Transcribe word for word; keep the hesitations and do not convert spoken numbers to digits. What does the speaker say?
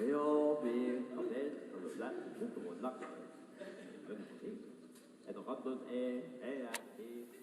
Yo, bi, okay, so that, that's the one luck. Then, okay. And the one, eh, eh, eh.